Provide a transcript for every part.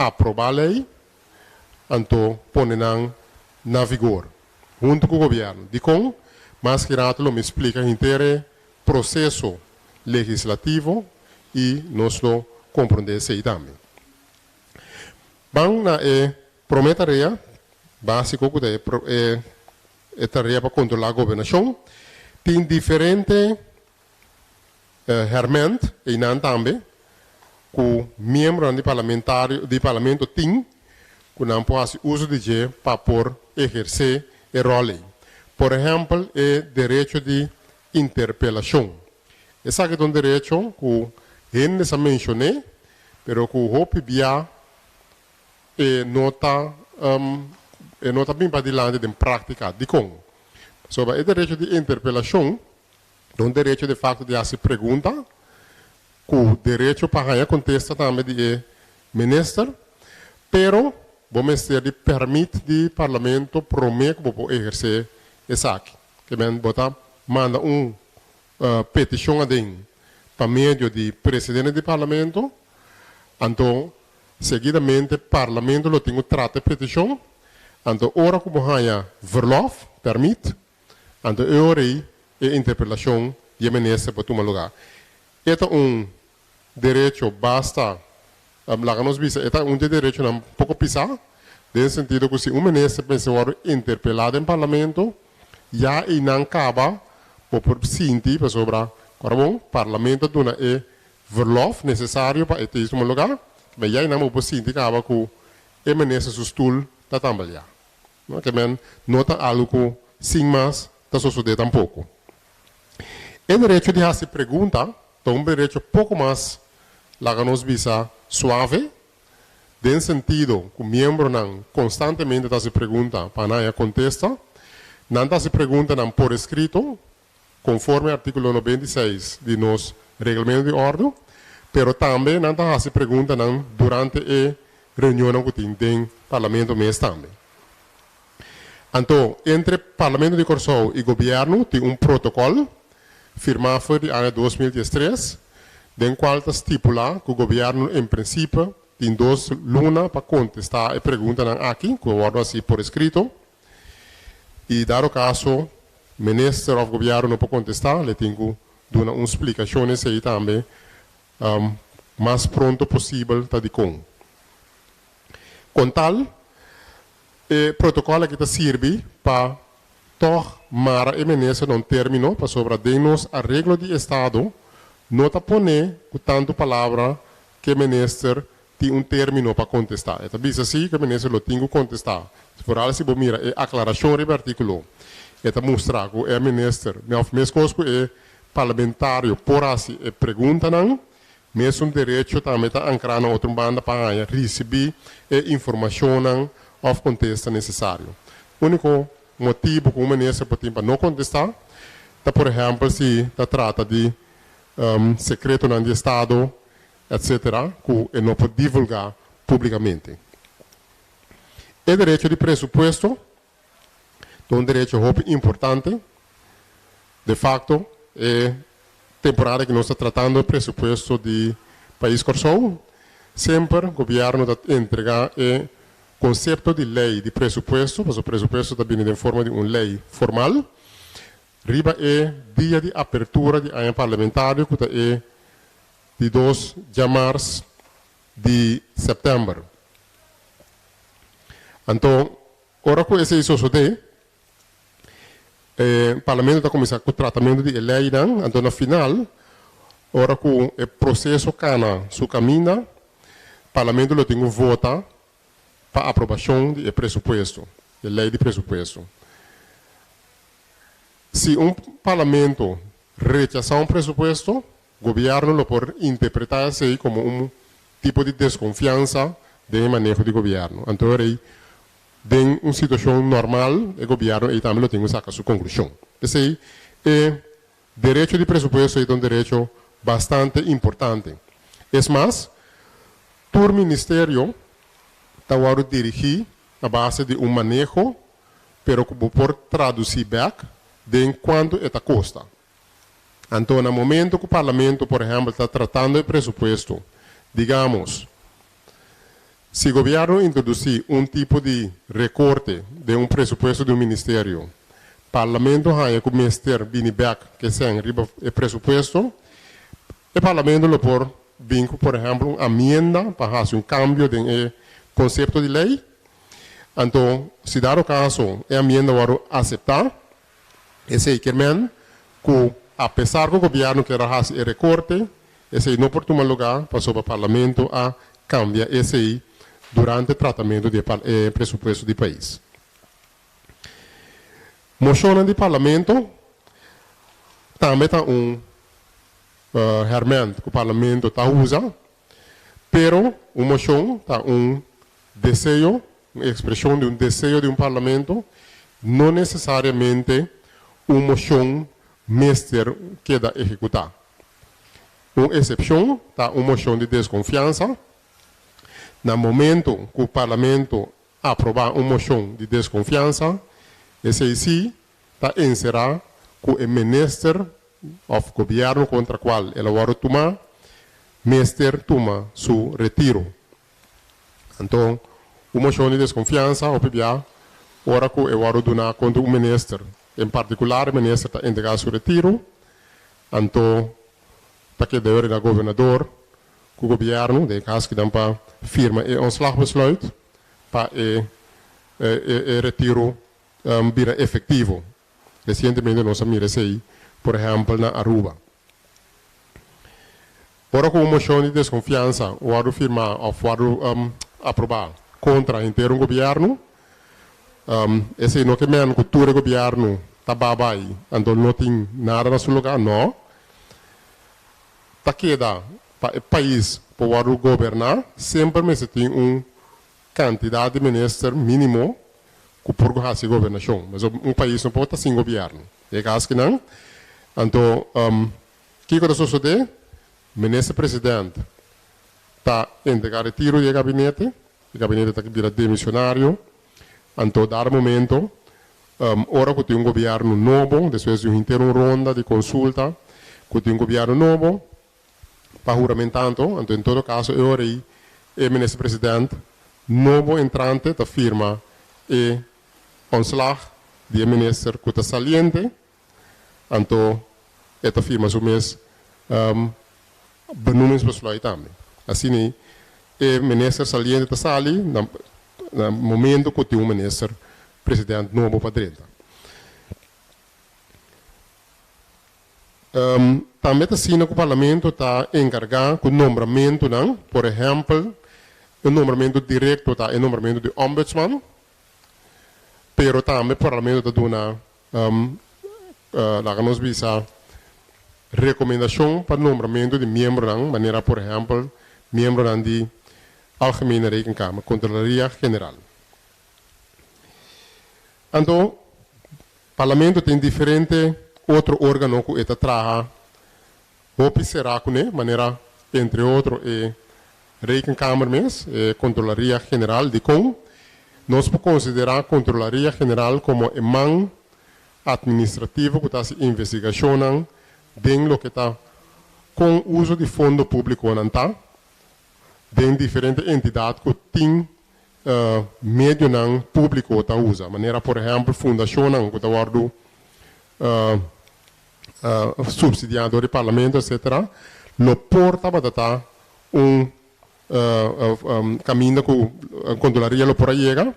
aprobá lei, anto pone nan na vigor huntu ku gobièrnu. Dikon? Mas ki ratu lo mi splika henter e proseso legislativo i nos lo komprondé esei tambe. Ban na e promé tarea básiko ku ta e e tarea pa kontrolá gobernashon. Tin diferente hèrmènt einan tambe ku miembronan di parlamentario di parlamento tin ku nan por hasi uso di dje pa por ehersé e ròl ei. Por ehèmpel e derecho di interpelashon. Esaki ta un derecho ku hende sa menshoné pero ku hopi bia e no ta e no ta bin padilanti den práktika. Dikon? Pasobra e derecho di interpelashon Ta un derecho de facto di haci pregunta, cu derecho pa haña contesta tambe di e minister, pero bo mester di permit di Parlamento prome cu bo por eherce esaki. Ke men bo ta manda un peticion aden pa medio di presidente di Parlamento, anto seguidamente Parlamento lo tin cu trata e peticion, anto ora cu bo haña verlof, permit, Anto e ora ei e interpelashon di e minister por tuma lugá. E ta un derecho basta, laga nos bisa, e ta un di e derechonan poko pisá, den sentido ku si un minister mester wòrdu interpelá den parlamento, ya einan kaba bo por sinti pasobra, kòrda bon, parlamento a duna e verlòf nesesario pa e ta tuma lugá, ya einan bo por sinti kaba ku e minister su stul ta tambaliá. No ke men no ta algu ku sin mas ta sosodé tampoko. E derecho di hasi pregunta ta un derecho poko mas, laga nos bisa, suave, den sentido ku miembronan konstantemente ta hasi pregunta pa nan haña kontesta. Nan ta hasi preguntanan por eskrito, konforme artíkulo 96 di nos Reglamento di Òrdu, pero tambe nan ta hasi preguntanan durante e reunionnan ku tin den Parlamento mes tambe. Anto, entre Parlamento di Kòrsou i gobièrnu tin un protokòl firmá for di aña 2013, den kual ta stipulá ku gobièrnu en prinsipe tin dos luna pa kontestá e preguntanan aki ku a wòrdu hasí por eskrito. I dado kaso minister òf gobièrnu no por kontestá, le tin ku duna un splikashon esei tambe mas pronto posibel ta dikon. Kon tal, e protokòl aki ta sirbi pa tòg mara e minister na un término pasobra den nos areglo di estado no ta pone ku tantu palabra ku e minister tin un término pa kontestá. E ta bisa si ku e minister lo tin ku kontestá. Foral si bo mira e aklarashon riba e artíkulo, e ta mustra ku e minister, òf meskos ku e parlamentario por hasi e preguntanan, mesun derecho tambe ta ankrá na otro banda pa haña risibí e informashonnan òf kontesta nesesario. Úniko motibu ku un minister por tin pa no kontestá ta por ehèmpel si ta trata di sekretonan di estado etc. Ku e no por divulgá públikamente. E derecho di presupuesto ta un derecho hopi importante. De fakto, e temporada ku nos ta tratando e presupuesto di pais Kòrsou, semper gobièrnu ta entregá e konsepto di lei di presupuesto, pasobra presupuesto ta bini den forma di un lei formal, riba e dia di apertura di aña parlamentario ku ta e di dos djamars di sèptèmber. Anto, ora ku esei sosodé, e Parlamento ta kuminsá ku tratamentu di e leinan. Anto na final, ora ku e proseso kana su kaminda, Parlamento lo tin ku vota pa aprobashon di e presupuesto, e lei di presupuesto. Si un Parlamento rechasá un presupuesto, Gobierno lo por interpreta esey como un tipo di desconfiansa den e maneho di gobierno. Anto rey den un situacion normal e gobierno ey tambe lo tin cu saca su conclusion. P'esey e derecho di presupuesto ey ta un derecho bastante importante. Es mas, tur ministerio ta wordo dirigi a base di un maneho pero cu bo por traduci bek den cuanto e ta costa. Anto na momento ku Parlamento por ehèmpel ta tratando e presupuesto, digamos, Si gobièrnu introdusí un tipo di rekorte den un presupuesto di un ministerio, parlamento haña ku mester bini bèk ku esei riba e presupuesto, e parlamento lo por bin ku, por ehèmpel, un amienda pa hasi un kambio den e konsepto di lei. Anto, si dado kaso e amienda wòrdu aseptá, esei ke men ku apesar ku gobièrnu kier a hasi e rekorte, esei no por tuma lugá pasobra parlamento a kambia esei durante tratamentu di e presupuesto di pais. Moshonnan di parlamento tambe ta un hèrmènt ku parlamento ta usa, pero un moshon ta un deseo, un ekspreshon di un deseo di un parlamento, no nesesariamente un moshon mester keda ehekutá. Un eksepshon ta un moshon di deskonfiansa. Na momento ku parlamento aprobá un moshon di deskonfiansa, esei sí ta enserá ku e minister òf gobièrnu kontra kual el a wòrdu tumá mester tuma su retiro. Anto, un moshon di deskonfiansa hopi bia ora ku e wòrdu duná kontra un minister, en partikular e minister ta entregá su retiro, anto ta keda yori na gobernador ku gobièrnu, den e kas kinan pa firma e ontslagbesluit pa e e retiro bira efektivo. Resientemente nos a mira esei, por ehèmpel na Aruba. Ora ku un moshon di deskonfiansa wòrdu firmá òf wòrdu aprobá kontra henter un gobièrnu, esei no ke men ku tur e gobièrnu ta babai anto no tin nada na su lugá, nò. Ta keda pa e pais por wòrdu goberná semper mester tin un kantidat di minister mínimo ku por hasi gobernashon. Pasobra un pais no por ta sin gobièrnu. E kas kinan. Anto kiko ta sosodé? Minister president ta entregá retiro di e gabinete, e gabinete ta bira demisionario. Anto dado momento ora ku tin un gobièrnu nobo, despues di un henter un ronda di konsulta, ku tin un gobièrnu nobo pa huramentá anto, anto en todo kaso e ora ei e minister president nobo entrante ta firma e ontslag di e minister ku ta saliente, anto e ta firma su mes benoemingsbesluit tambe. Asina ei e minister saliente ta sali na na momento ku tin un minister president nobo pa drenta. Tambe ta asina ku parlamento ta enkargá ku nombramentunan, por ehèmpel e nombramentu direkto ta e nombramentu di ombudsman, pero tambe parlamento ta duna laga nos bisa rekomendashon pa nombramentu di miembronan, manera por ehèmpel miembronan di Algemene Rekenkamer, Kontrolaria General. Anto Parlamento tin diferente otro organo ku e ta traha hopi será kuné, manera entre otro e Rekenkamer mes, e Kontrolaria General. Dikon nos por konsiderá Kontrolaria General komo e man atministrativo ku ta hasi investigashonnan den loke ta kon uso di fondo públikonan ta den diferente entidat ku tin medionan públiko ta usa, manera por ehèmpel fundashonnan ku ta wòrdu supsidiá dor di parlamento etcetera, lo por tabata ta un kaminda ku Kontrolaria lo por a yega.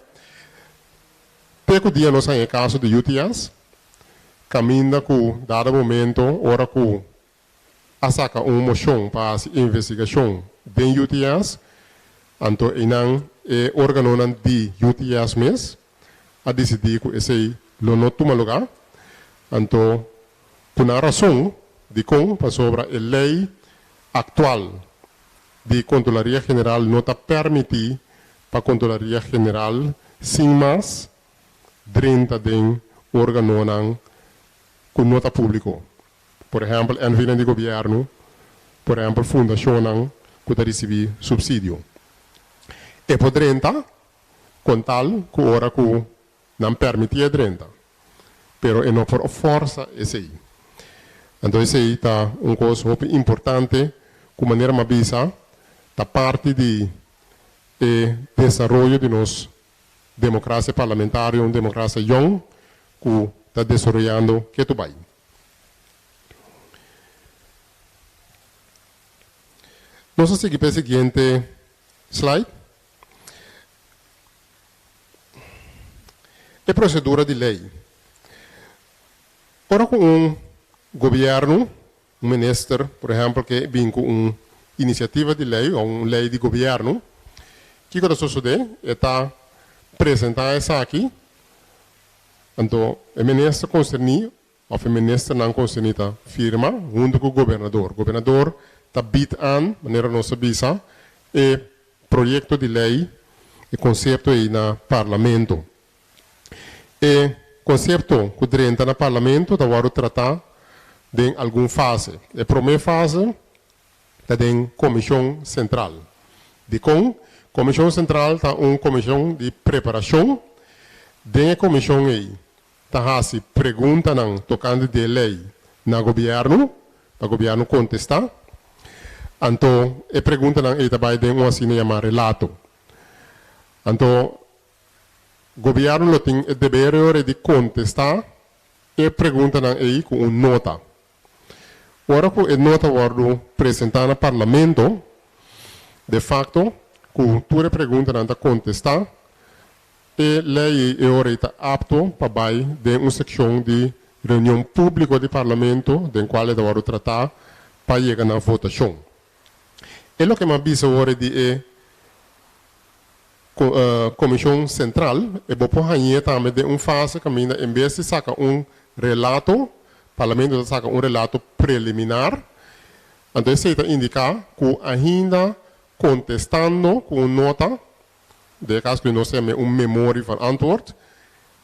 Te ku dia nos haña e kaso di UTS, kaminda ku dado momento ora ku a saka un moshon pa hasi investigashon den UTS, anto einan e organonan di UTS mes a disidí ku esei lo no tuma lugá, anto ku nan rason dikon, pasobra e lei aktual di Kontrolaria General no ta permití pa Kontrolaria General sin mas drenta den organonan ku no ta públiko. Por ehèmpel NVnan di gobièrnu, por ehèmpel fundashonnan ku ta risibí supsidio. E por drenta kon tal ku ora ku nan pèrmitié drenta, pero e no por fòrsa esei. Anto esei ta un kos hopi importante ku manera m'a bisa ta parti di. E desaroyo di nos demokrasia parlamentario, un demokrasia yòn ku ta desaroyando ketu bai. Nos a sigui pa e siguiente slide. E prosedura di lei. Ora ku un gobièrnu, un minister, por ehèmpel, ke bin ku un inisiativa di lei òf un lei di gobièrnu, kiko ta sosodé? E ta presentá esaki, anto e minister konserní òf e ministernan konserní ta firma huntu ku gobernador. Gobernador ta bid aan, manera nos a bisa, e proyekto di lei, e konsepto ei na parlamento. E konsepto ku drenta na parlamento ta wòrdu tratá den algun fase. E promé fase ta den Komishon Sentral. Dikon? Komishon Sentral ta un komishon di preparashon. Den e komishon ei ta hasi preguntanan tokante di e lei na gobièrnu, pa gobièrnu kontestá. Anto e preguntanan ei ta bai den un asina yamá relato. Anto Gobièrnu lo tin e deber e ora di kontestá e preguntanan ei ku un nota. Ora ku e nota wòrdu presentá na Parlamento, de fakto ku tur e preguntanan ta kontestá, e lei ei e ora ei ta apto pa bai den un sekshon di reunion públiko di Parlamento den kual e ta wòrdu tratá pa yega na votashon. E loke mi a bisa ora di e Komishon Sentral, e bo por hañ'é tambe den un fase kaminda en bes di saka un relato, Parlamento ta saka un relato preliminar. Anto esei ta indiká ku ainda kontestando ku un nota, den e kaso ku nos ta yam'é un memorie van antwoord,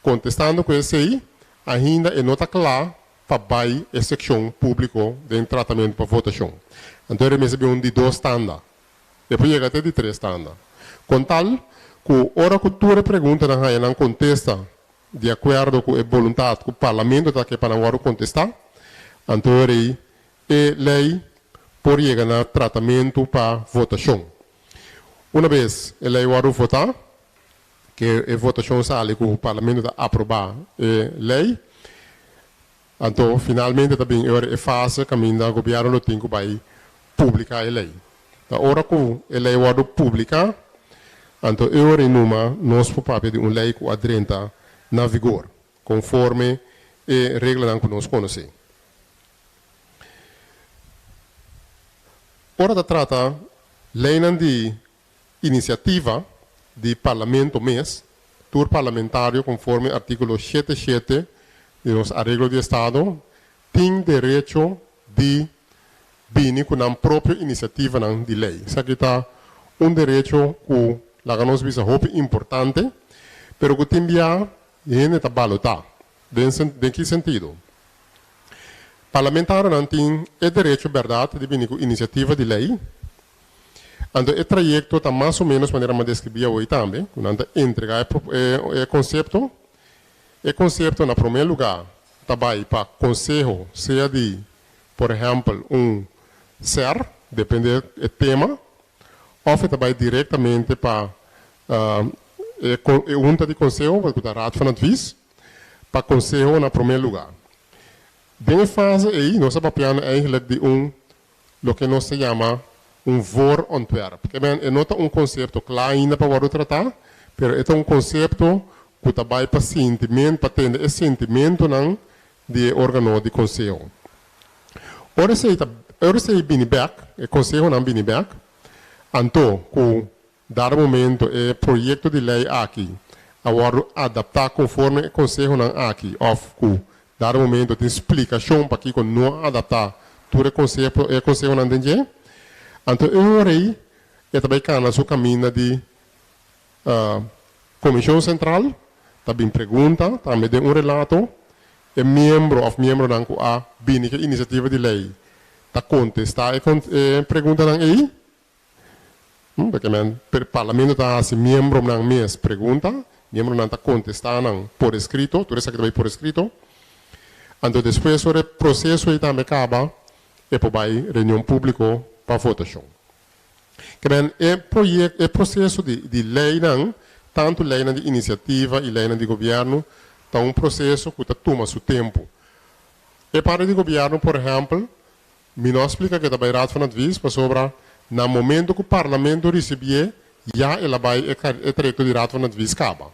kontestando ku esei, ainda e no ta kla pa bai e sekshon públiko den tratamentu pa votashon. Anto e remesa bin un di dos tanda. E por yega te di tres tanda. Kon tal ku ora ku tur e preguntanan haña nan kontesta di akuerdo ku e boluntat ku Parlamento ta ke pa nan wòrdu kontestá, anto e rei e lei por yega na tratamentu pa votashon. Una bes e lei wòrdu votá, ke e votashon sali ku Parlamento ta aprobá e lei, Anto finalmente ta bin e ora e fase kaminda gobièrnu lo tin ku bai publiká e lei. Ta ora ku e lei wòrdu publiká, anto e ora ei numa nos por papia di un lei ku a drenta na vigor, konforme e reglanan ku nos konosé. Ora ta trata leinan di inisiativa di Parlamento mes, tur parlamentario konforme artíkulo shete shete di nos Areglo di Estado tin derecho di bini ku nan propio inisiativanan di lei. Esaki ta un derecho ku laga nos bisa hopi importante, pero ku tin bia hende ta balotá. Den den ki sentido? Parlamentarionan tin e derecho bèrdat di bini ku inisiativa di lei. Anto e trayekto ta mas o ménos manera mi a deskribí awor tambe, ku nan ta entregá e e konsepto. E konsepto na promé lugá ta bai pa konseho, sea di por ehèmpel un ser, depende e tema, òf e ta bai direktamente pa e e hunta di konseho, ku ta Raad van Advies, pa konseho na promé lugá. Den e fase ei nos a papiando eigenlijk di un loke nos ta yama un voorontwerp. Ke men e no ta un konsepto kla ainda pa wòrdu tratá, pero e ta un konsepto ku ta bai pa sintimen pa tende e sintimentunan di e órgano di konseho. Ora esei ta ora esei bini bèk, e konsehonan bini bèk, anto ku Dado momento e proyekto di lei aki a wòrdu adaptá konforme e konsehonan aki òf ku dado momento tin splikashon pakiko no a adaptá tur e konseho e konsehonan den dje, anto e ora ei e ta bai kana su kaminda di Komishon Sentral, ta bin pregunta tambe den un relato e miembro òf miembronan ku a bini ku e inisiativa di lei ta kontestá e e preguntanan ei. Porque men parlamento ta hasi miembronan mes pregunta, miembronan ta contesta nan por escrito, tur esaki ta bay por escrito. Anto despues ora e proceso ey tambe caba, e por bay reunion publico pa votacion. Ke men e proyekto, e proseso di di leinan, tantu leinan di inisiativa i leinan di gobièrnu, ta un proseso ku ta tuma su tempu. E parti di gobièrnu, por ehèmpel, mi no a splika ku e ta bai Raad van Advies pasobra na momento ku Parlamento risibié ya el a bai e e trayekto di Raad van Advies kaba.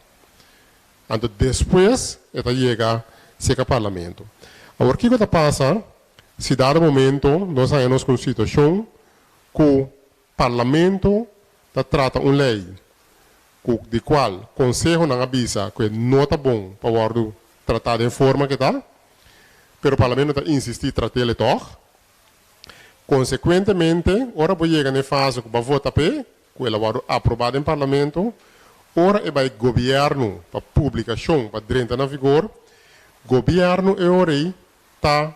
Anto despues e ta yega serka Parlamento. Awor kiko ta pasa si dado momento nos haña nos ku un situashon ku Parlamento ta trata un lei ku di kual konsehonan a bisa ku e no ta bon pa wòrdu tratá den forma ke ta, pero Parlamento ta insistí trat'el e tòg. Konsekuentemente, ora bo yega na e fase ku bo a vota p'e, ku el a wòrdu aprobá den Parlamento, ora e bai gobièrnu pa publikashon pa drenta na vigor, gobièrnu e ora ei ta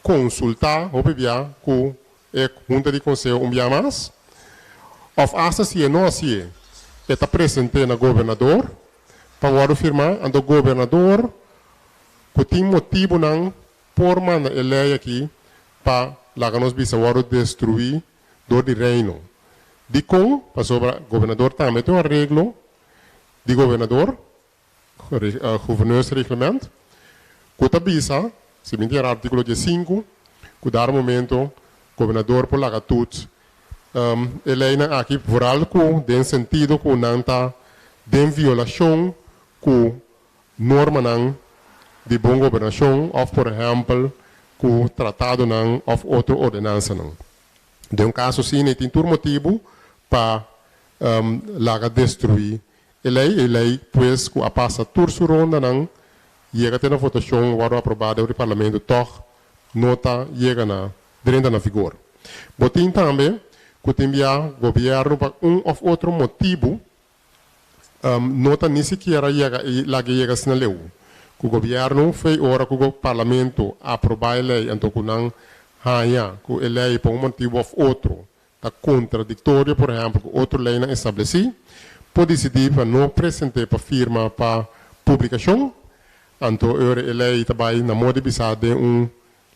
konsultá hopi bia ku e hunta di konseho un bia mas, òf asta si e no hasié, e ta present'é na gobernador pa wòrdu firmá, anto gobernador ku tin motibunan por manda e lei aki pa laga nos bisa wòrdu destruí dor di Reino. Dikon? Pasobra gobernador tambe tin un areglo di gobernador Gouverneursreglement, ku ta bisa, si mi tin artíkulo diesinku, ku dar momento gobernador por laga toets e leinan aki, vooral ku den sentido ku nan ta den violashon ku normanan di bon gobernashon òf por ehèmpel ku tratadonan òf otro ordenansanan. Den un kaso asina e tin tur motibu pa laga destruí E lei, e lei pues ku a pasa tur su rondanan, yega te na votashon, wòrdu aprobá dor di Parlamento tòg no ta yega na drenta na vigor. Bo tin tambe ku tin bia gobièrnu pa un òf otro motibu no ta ni sikiera yega e laga yega asina leu. Ku gobièrnu fei ora ku Parlamento aprobá e lei anto ku nan haña ku e lei pa un motibu òf otro ta kontradiktorio, por ehèmpel, ku otro leinan establesí, por disidí pa no present'é pa firma pa publikashon, anto e ora e lei ta bai na moda di bisa den un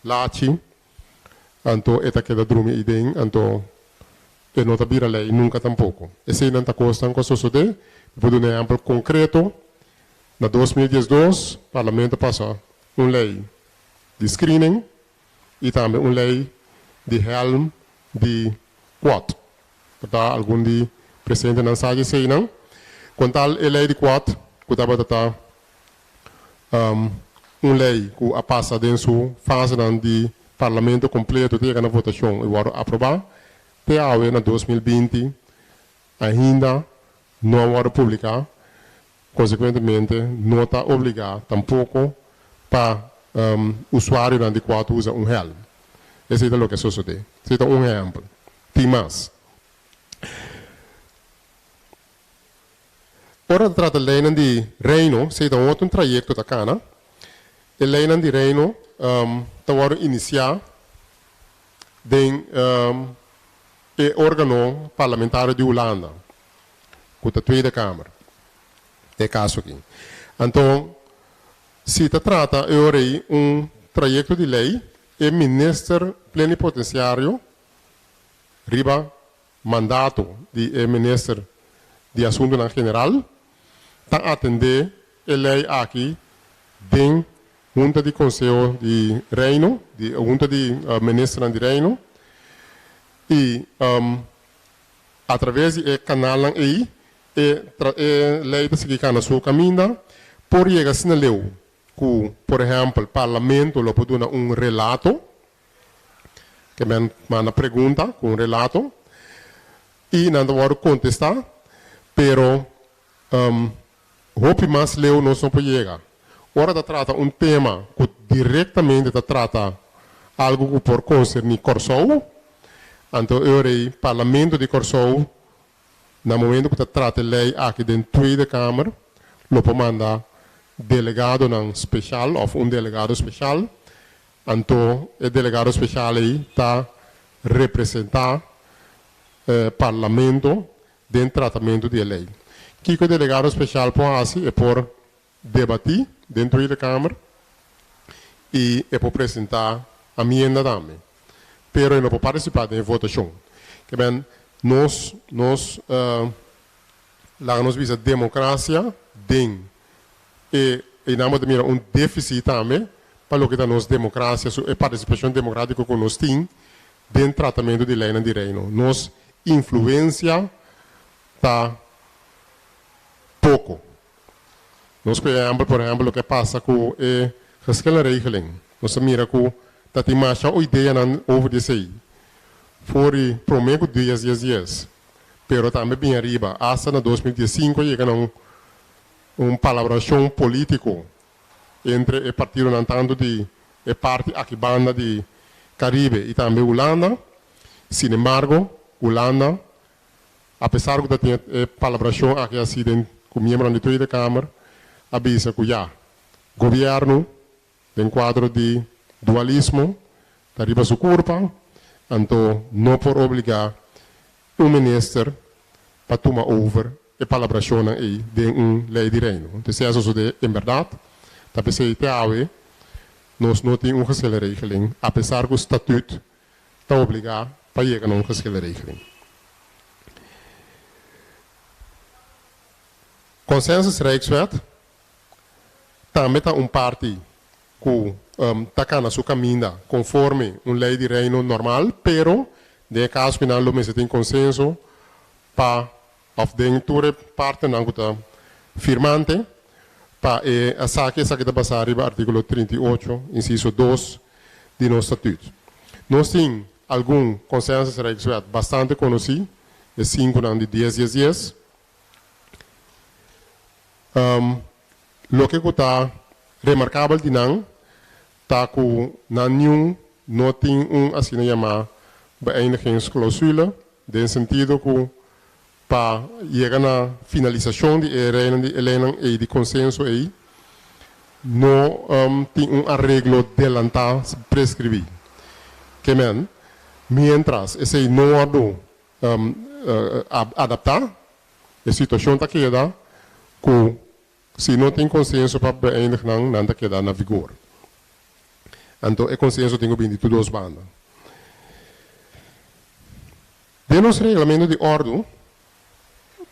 lachi, anto e ta keda drumi eiden, anto e no ta bira lei nunka tampoko. Eseinan ta kosnan ku a sosodé. Mi por duna ehèmpel konkreto, na 2012 Parlamento a pasa un lei di screening, i tambe un lei di hèlm di kuòt. Por ta algun di presentenan sa di eseinan. Kon tal e lei di kuòt ku tabata ta un lei ku a pasa den su fasenan di parlamento kompleto te yega na votashon i wòrdu aprobá, te awe na 2020 ainda no a wòrdu publiká. Konsekuentemente no ta obligá tampoko pa usuarionan di kua ta usa un hèlm. Esei ta loke a sosodé. Esei ta un ehèmpel. Tin mas. Ora ta trata leinan di Reino, esei ta un otro trayekto ta kana. E leinan di Reino ta wòrdu inisiá den e órgano parlamentario di Hulanda. ku ta Tweede Kamer e kaso aki. Anto si ta trata e ora ei un trayekto di lei, e minister plenipotensiario riba mandato di e minister di Asuntunan General ta atendé e lei aki den Hunta di Konseho di Reino, di Hunta di Ministernan di Reino i Atraves di e kanalnan ei, e e lei ta sigui kana su kaminda. Por yega asina leu ku, por ehèmpel, Parlamento lo por duna un relato, ke men manda pregunta ku un relato, i nan ta wòrdu kontestá, pero hopi mas leu nos no por yega. Ora ta trata un tema ku direktamente ta trata algu ku por konserní Kòrsou, anto e ora ei Parlamento di Kòrsou na momento ku ta trata e lei aki den Tweede Kamer lo por manda delegadonan speshal òf un delegado speshal, anto e delegado speshal ei ta representá Parlamento den tratamentu di e lei. Kiko e delegado speshal por hasi? E por debatí den Tweede Kamer i e por presentá amienda tambe, pero e no por partisipá den e votashon. Ke men, Nos nos laga nos bisa demokrasia den e einan bo ta mira un défisit tambe pa loke ta nos demokrasia su e partisipashon demokratiko ku nos tin den tratamentu di leinan di Reino. Nos influensia ta poko. Nos ku ehèmpel, por ehèmpel loke a pasa ku e geschillenregeling. Nos ta mira ku ta tin masha ideanan over di esei for di promé ku dies dies dies, pero tambe bin ariba asta na 2015 a yega na un un palabrashon polítiko entre e partidonan tantu di e parti aki banda di Karibe i tambe Hulanda. Sinembargo, Hulanda Apesar ku ta tin e palabrashon aki hasi den ku miembronan di Tweede Kamer a bisa ku ya, gobièrnu den kuadro di dualismo ta riba su kurpa, anto no por obligá un minister pa tuma over e palabrashonnan ei den un lei di Reino. Entonces si a sosodé en bèrdat, ta p'esei te awe nos no tin un geschillenregeling apesar ku statut ta obligá pa yega na un geschillenregeling. Consensus Rijkswet tambe ta un parti ku ta kana su kaminda konforme un lei di Reino normal, pero den e kaso ku nan lo mester tin konsenso pa òf den tur e partenan ku ta firmante pa e esaki, esaki ta basá riba artíkulo 38, insiso 2 di nos statüt. Nos tin algun Consensus Rijkswet bastante konosí, e sinkunan di dies dies dies. Loke ku ta remarkabel di nan ta ku nan niun no tin un asina yamá beëindigingsclausule, den sentido ku pa yega na finalisashon di e reinan di e leinan ei di konsenso ei no tin un areglo delantá preskribí. Ke men, miéntras esei no wòrdu adaptá, e situashon ta keda ku si no tin konsenso pa beëindig nan, nan ta keda na vigor. Anto e konsenso tin ku bini di tur dos banda. Den nos reglamento di òrdu,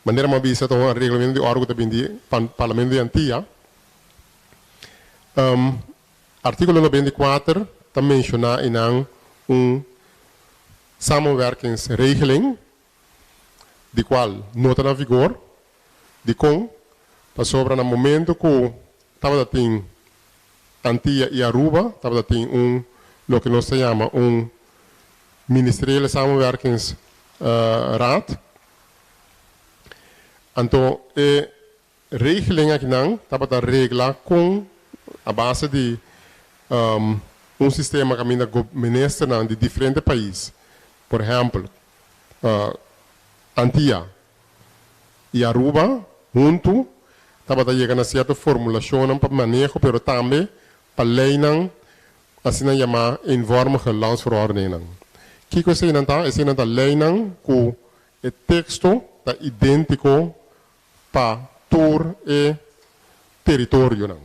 manera mi a bisa ta un reglamento di òrdu ku ta bini di Parlamento di Antia, artíkulo 94 ta menshoná einan un samenwerkingsregeling di kual no ta na vigor. Dikon? Pasobra na momento ku tabata tin Antia i Aruba tabata tin un loke nos ta yama un Ministeriële Samenwerkingsraad. Anto e regeling akinan tabata regla kon a base di un sistema kaminda ministernan di diferente pais, por ehèmpel Antia i Aruba huntu tabata yega na sierto formulashonnan pa maneho pero tambe pa leinan asina yamá eenvormige landsverordeningnan. Kiko eseinan ta? Eseinan ta leinan ku e teksto ta idéntiko pa tur e teritorionan.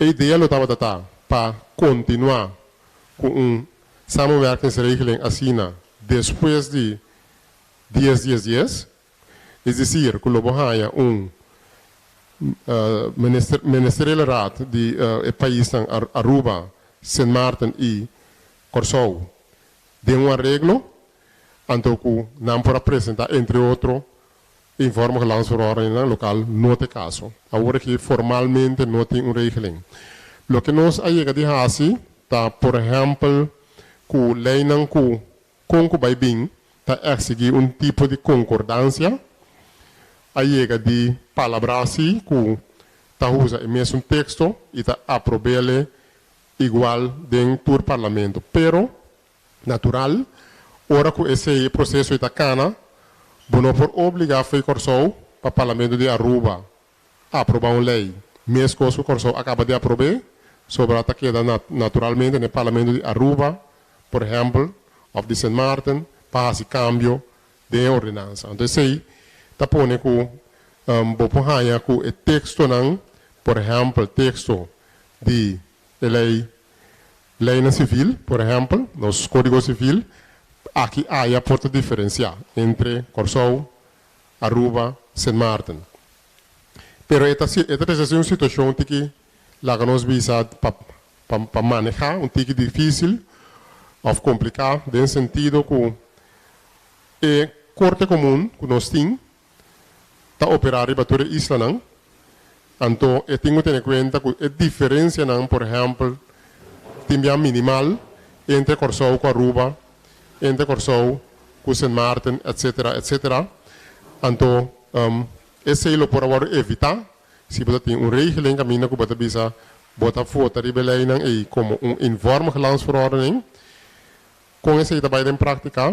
E idea lo tabata ta pa kontinuá ku un samenwerkingsregeling asina despues di dies dies dies, es decir ku lo bo haña un minister Ministeriële Raad di e paisnan Aruba, Sint Maarten i Kòrsou den un areglo, anto ku nan por a presentá entre otro eenvormige landsverordeningnan lokal no ta e kaso. Awor aki formalmente no tin un regeling. Loke nos a yega di hasi ta por ehèmpel ku leinan ku Kon ku bai bin ta eksigí un tipo di konkordansia, a yega di palabrá si ku ta usa e mesun teksto i ta aprob'el igual den tur parlamento. Pero, natural, ora ku esei e proseso ei ta kana, bo no por obligá Fei Kòrsou pa parlamento di Aruba aprobá un lei meskos ku Kòrsou a kaba di aprob'é, sobra ta keda naturalmente na e parlamento di Aruba, por ehèmpel, òf di Sint Maarten pa hasi kambio den e ordenansa. Anto esei ta pone ku bo por haña ku e tekstonan, por ehèmpel teksto di e lei leinan sivil, por ehèmpel, nos kódigo sivil, Aki aya por ta diferensiá entre Kòrsou, Aruba, Sint Maarten. Pero e ta e ta trese un situashon tiki laga nos bisa pa pa manehá un tiki difísil òf kompliká den sentido ku e Korte Komun ku nos tin ta operá riba tur e islanan, anto e tin ku tene kuenta ku e diferensianan, por ehèmpel, tin bia minimal entre Kòrsou ku Aruba, entre Kòrsou ku Sint Maarten, etsetera, etsetera. Anto esei lo por a wòrdu evitá si bo ta tin un regeling kaminda ku bo ta bisa bo ta vota riba e leinan ei komo un eenvormige landsverordening. Kon esei ta bai den práktika?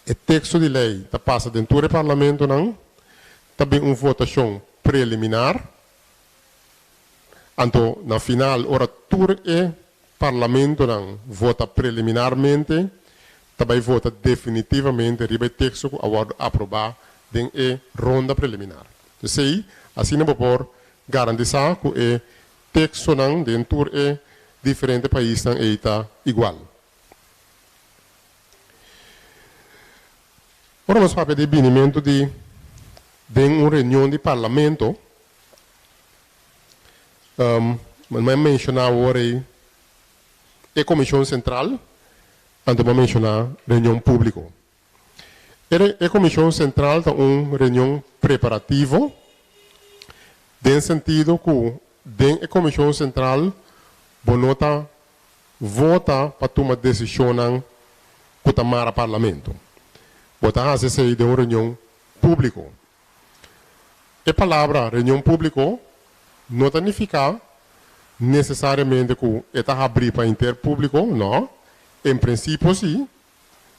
E teksto di lei ta pasa den tur e parlamentonan, ta bin un votashon preliminar, anto na final ora tur e parlamentonan vota preliminarmente, ta bai vota definitivamente riba e teksto ku a wòrdu aprobá den e ronda preliminar. Esei, asina bo por garantisá ku e tekstonan den tur e diferente paisnan ei ta igual. Ora nos papia di binimentu di den un reunion di parlamento, mi a menshoná awor ei e Komishon Sentral, anto mi a menshoná reunion públiko. E Komishon Sentral ta un reunion preparativo den sentido ku den e Komishon Sentral bo no ta vota pa tuma desishonnan ku ta mara Parlamento. Bo ta hasi esei den un reunion públiko. E palabra reunion públiko no ta nifiká nesesariamente ku e ta habrí pa henter públiko, nò. En prinsipio sí,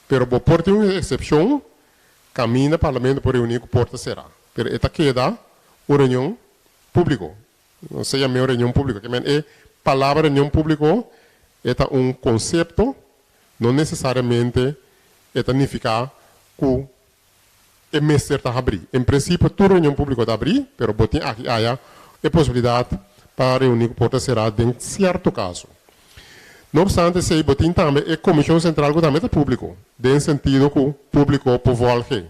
pero bo por tin un eksepshon kaminda Parlamento por reuní ku porta será. Pero e ta keda un reunion públiko. No sea mi un reunion públiko. Ke men e palabra reunion públiko e ta un konsepto, no nesesariamente e ta nifiká ku e mester ta habrí. En prinsipio tur reunion públiko ta habrí, pero bo tin aki aya e posibilidat pa reuní ku porta será den sierto kaso. No opstante esei bo tin tambe e komishon sentral ku tambe ta públiko, den sentido ku públiko por vòlg'e.